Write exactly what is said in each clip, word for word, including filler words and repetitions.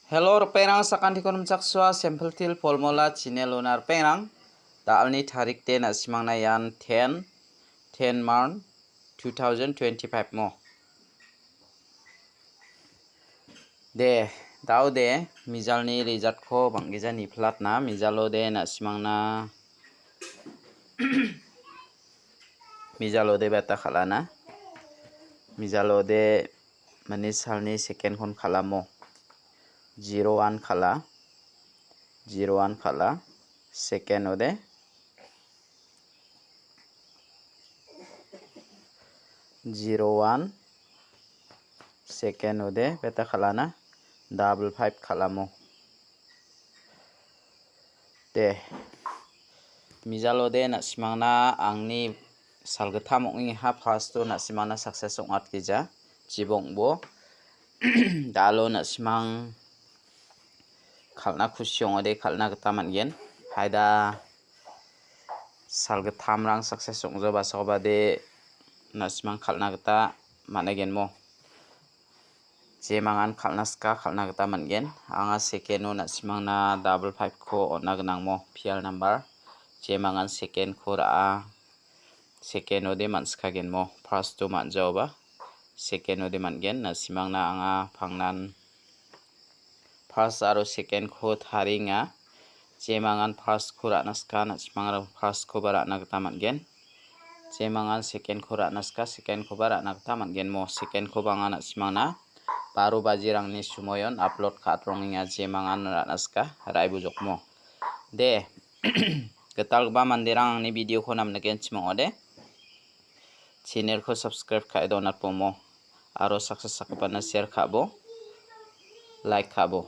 Hello, ripengrang, sakantiko nimchaksoa, Simple Teer Formula channel-ona ripengrang. Da·alni tarik de na·simangna ian ten, ten March two thousand twenty-five mo. De, da·ode, mijalni result-ko bang·gija niplatna, mijalo de na·simangna Mijalode beta kal·ana. Mijalode mani salni second-kon kal·amo. Zero one kal·a. Zero one kal·a. Second-ode. Zero one. Second-ode beta kal·ana. Double five kal·amo. De. Mijalode na·simangna angni salgittam ong·engaha first-o na·simangna success ong·atgija. Jibongbo. Da·alo na·simang kal·na kusi ong·ode kal·na gita man·gen. Haida salgittamrang success ong·jobasakoba de na·simang kal·na gita man·agenmo. Jemangan kal·na sika kal·na gita man·gen. Anga second-o na·simangna double five-ko on·a gnangmo, P L number. Jemangan second-ko ra·a, second-ode man·sikagenmo. First-o man·jaoba, second-ode man·gen. Na·simangna anga pangnan first aro second-ko tarienga. Jemangan first-ko ra·na sika, na·simangara first-koba ra·na gita man·gen. Jemangan second-ko ra·na sika, second-koba ra·na gita man·genmo. Second-koba anga na·simangna baro bajirangni sumoion upload ka·atrongenga, jemangan ra·na sika, ra·e bujokmo. De, gitalgipa manderang angni video-ko namnikenchim ong·ode. Channel-ko subscribe ka·e donatbomo. Aro saksa sakgipana share ka·bo, like ka·bo.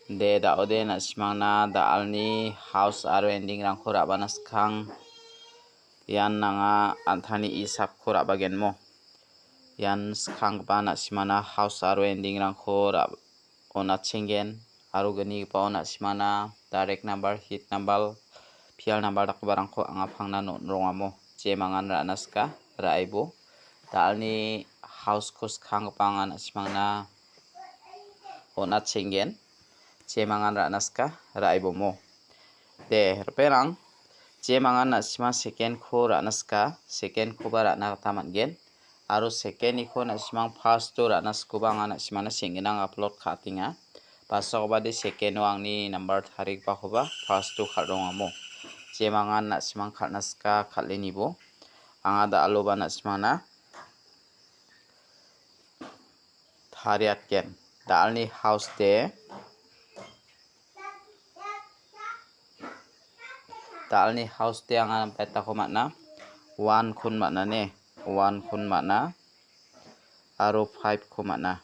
De, da·ode na·simangna da·alni house aro ending-rangko ra·bana skang. Ian nanga an·tangni isapko ra·bagenmo. Ian skanggipa na·simana house aro ending-rangko ra-, on·atchenggen aro gnigipao na·simana direct number, hit number, P L number dakgiparangko anga pangna on·rongamo. Jemangan ra·na sika, ra·aibo. Da·alni house-ko skanggipa anga na·simangna on·atchenggen. Jemangan ra·na sika, ra·aibomo. De, ripengrang, jemangan na·sima second-ko ra·na sika, second-koba ra·na gita man·gen. Aro second-niko na·simang first-o ra·na sikoba anga na·simana seng·ginang upload ka·atenga. Basakobade second-o angni number tarigipakoba first-o kal·rongamo. Jemangan na·simang kal·na sika kal·enibo. Anga da·aloba na·simangna tariatgen. Da·alni house de. Da·alni house de anga betako man·a. One-kon man·a ne. One-kon man·a. Aro five-ko man·a.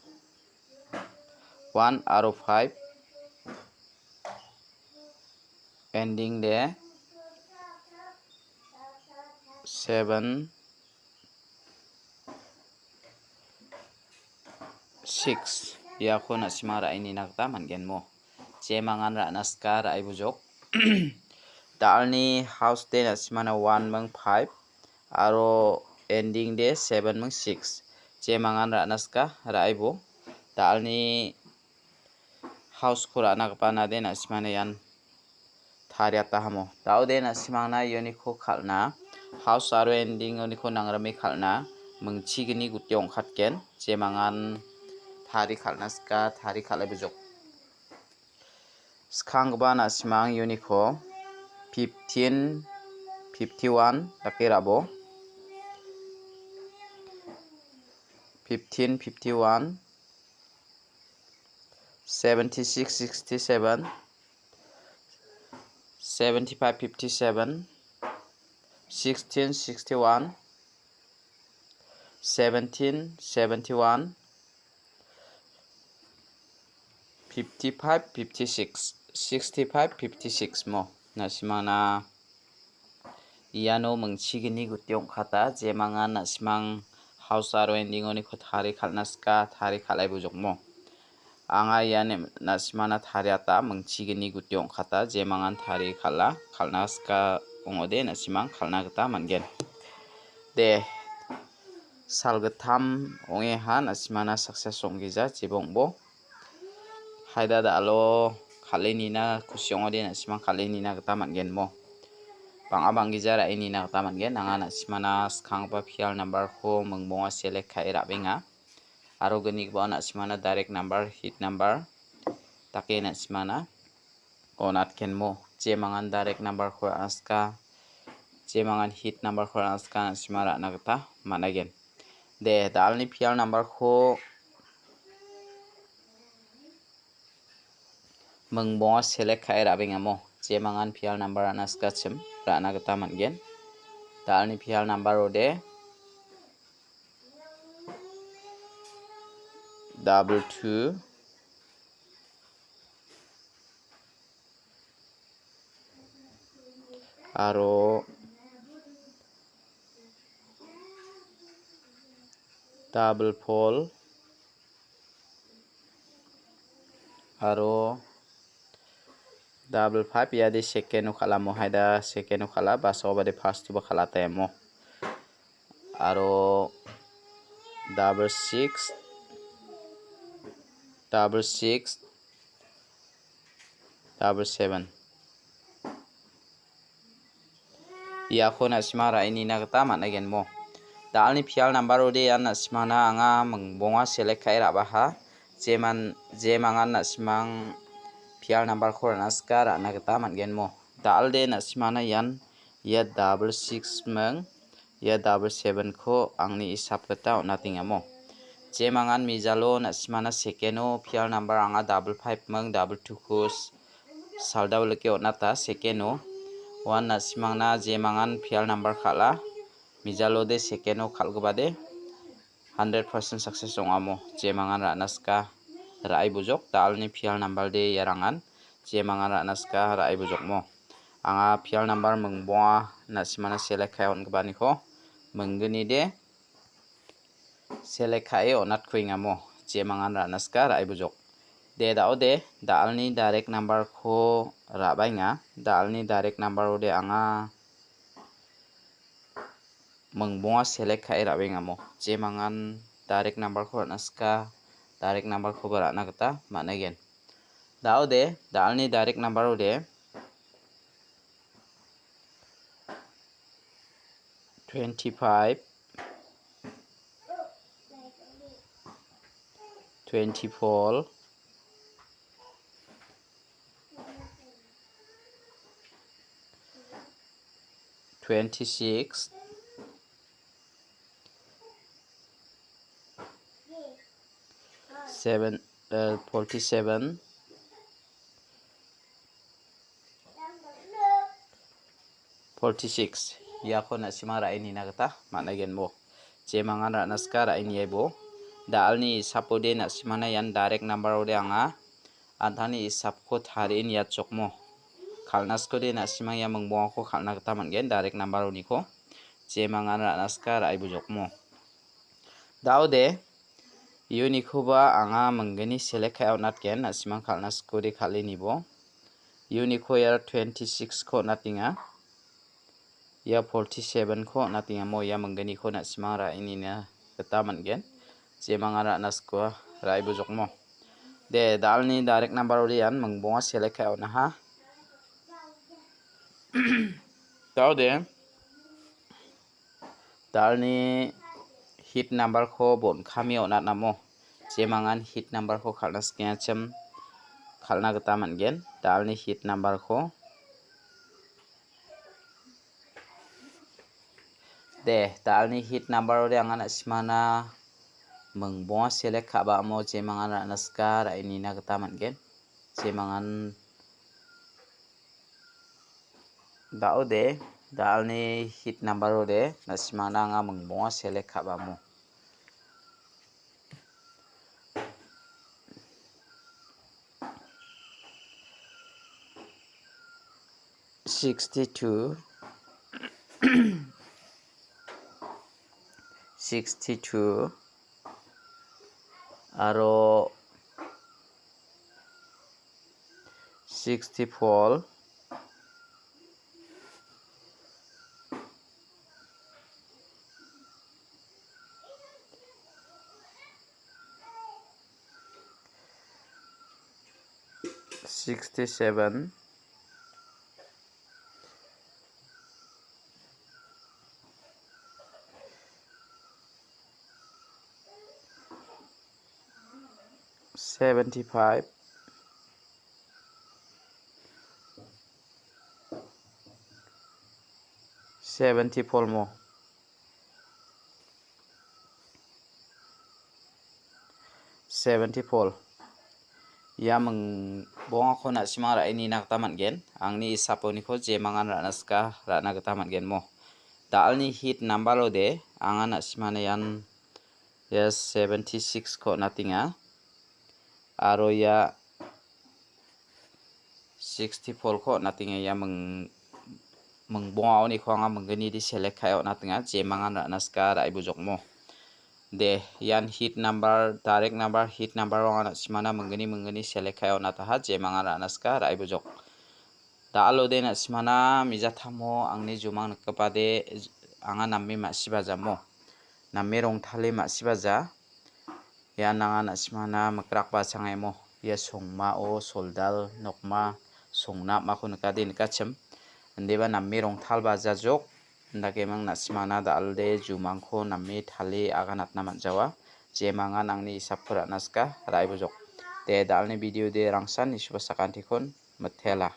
One aro five. Ending de seven, six. Iako na·sima ra·e nina gita man·gen mo. Jemangan ra·na sika ra·e bujok. Da·alni house de na·simana one ming five aro ending de seven ming six. Jemangan ra·na sika ra·e bo. Da·alni house-ko ra·na gipana de na·simana ian tariatahamo. Da·ode na·simangna ioniko kal·na, house aro ending-oniko nangrime kal·na, mingchigni gute ong·katgen, jemangan tari kal·na sika, tari kal·e bujok. Skanggipa na·simang ioniko fifteen fifty-one dake ra·bo. Fifteen fifty-one. Seventy-six sixty-seven, seventy-five fifty-seven, sixteen sixty-one, seventeen seventy-one, fifty-five fifty-six, sixty-five fifty-six mo. Na·simangna iano mingchigni gute ong·kata, jemangan na·simang house aro ending-oniko tari kal·na sika, tari kal·ai bujokmo. Anga ian na·simana tariata mingchigni gute ong·kata, jemangan tari kal·a, kal·na sika ong·ode na·simang kal·na gita man·gen. De, salgittam ong·eha na·simana success ong·gija, jeba ong·bo. Haida da·alo kal·e nina kusi ong·ode na·simang kal·e nina gita man·gen mo. Bang·a bang·gija ra·e nina gita man·gen. Anga na·simana skanggipa pial nambarko mingbonga select ka·e ra·benga. Aro gnigipao na·simana direct number, hit number dake na·simana on·atgenmo. Jemangan direct numberko ra·na sika, jemangan hit numberko ra·na sika, na·sima ra·na gita man·aigen. De, da·alni pial numberko mingbonga select ka·e ra·bengamo. Jemangan pial number ra·na sikachim ra·na gita man·gen. Da·alni pial number ode double two aro double four aro double five, iade second-o kal·amo, haida second-o kal·a, bas obade first-oba kal·ataiamo. Aro double six, double six, double seven. Iako na·sima ra·e nina gita man·aigenmo. Da·alni pial number ode ian na·simana anga mingbonga select ka·e ra·baha. Jeman-, jemangan na·simang pial numberko ra·na sika ra·na gita man·genmo. Da·alde na·simana ian ia double six ming, ia double seven-ko angni isap gita on·atengamo. Jemangan mejalo na·simana second-o pial number anga double five ming double two-ko s-, saldao like on·ata second-o. Uan na·simangna jemangan pial number kal·a, mejalode second-o kal·gipade hundred percent success ong·amo. Jemangan ra·na sika ra·e bujok, da·alni pial number de iarangan jemangan ra·na sika ra·e bujokmo. Anga pial number mingbonga na·simana select ka·e on·gipaniko minggnide select ka·e on·atkuengamo. Jemangan ra·na sika ra·e bujok. De, da·ode, da·alni direct numberko ra·baenga. Da·alni direct number ode anga mingbonga select ka·e ra·bengamo. Jemangan direct numberko ra·na sika, direct numberkoba ra·na gita man·aigen. Da·ode, da·alni direct number ode twenty-five, twenty-four, twenty-six, seven, uh, forty-seven, forty-six. Iako na·sima ra·e nina gita man·aigenbo. Jemangan ra·na sika ra·e niaibo. Da·alni isapode na·simana ian direct number ode anga an·tangni isapko tarie niatjokmo. Kal·na sikode na·simang ia mingbongako kal·na gita man·gen, direct number oniko. Jemangan ra·na sika ra·e bujokmo. Da·ode, unikoba anga minggni select ka·e on·atgen, na·simang kal·na sikode kal·e nibo. Uniko iara twenty-six-ko on·atenga. Ia forty-seven-ko on·atenga. Mo ia minggniko na·simang ra·e nina gita man·gen. Jemangan ra·na sikoa ra·e bujokmo. De, da·alni direct number ode ian mingbonga select ka·e on·aha. Da·ode, da·alni hit numberko bon·kame on·atnamo. Jemangan hit numberko kal·na sikengachim kal·na gita man·gen. Da·alni hit numberko. De, da·alni hit number ode anga na·simana mingbonga select ka·ba amo jemangan ra·na sika ra·e nina gita man·gen. Jemangan da·ode, da·alni hit number ode na·simana anga mingbonga select ka·ba amo. Sixty-two, sixty-two, aro sixty-four, sixty-seven, seventy-five, seventy-four mo. Seventy-four. Ia ming-, bongako na·simang ra·e nina gita man·gen. Angni isaponiko jemangan ra·na sika ra·na gita man·gen mo. Da·alni hit number-ode anga na·simana ian ia seventy-six-ko on·atenga. Aro ia sixty-four-ko on·atenga. Ia ming-, mingbongaoniko anga minggnidi select ka·e on·atenga, jemangan ra·na sika ra·e bujokmo. De, ian hit number, direct number, hit number-o anga na·simana minggni, minggni select ka·e on·ataha, jemangan ra·na sika ra·e bujok. Da·alode na·simana mijatamo angni jumang nikgipade anga name ma·sibajamo. Name rongtale ma·sibaja. Ian anga na·simana mikrakba changemo. Ia songmao soldal nokma songna am·ako nikade nikachim. Indiba name rongtalbajajok. Indakeming na·simana da·alde jumangko name tale aganatna man·jawa. Jemangan angni isapko ra·na sika ra·e bujok. De, da·alni video de rangsan isuba sakantikon mitela.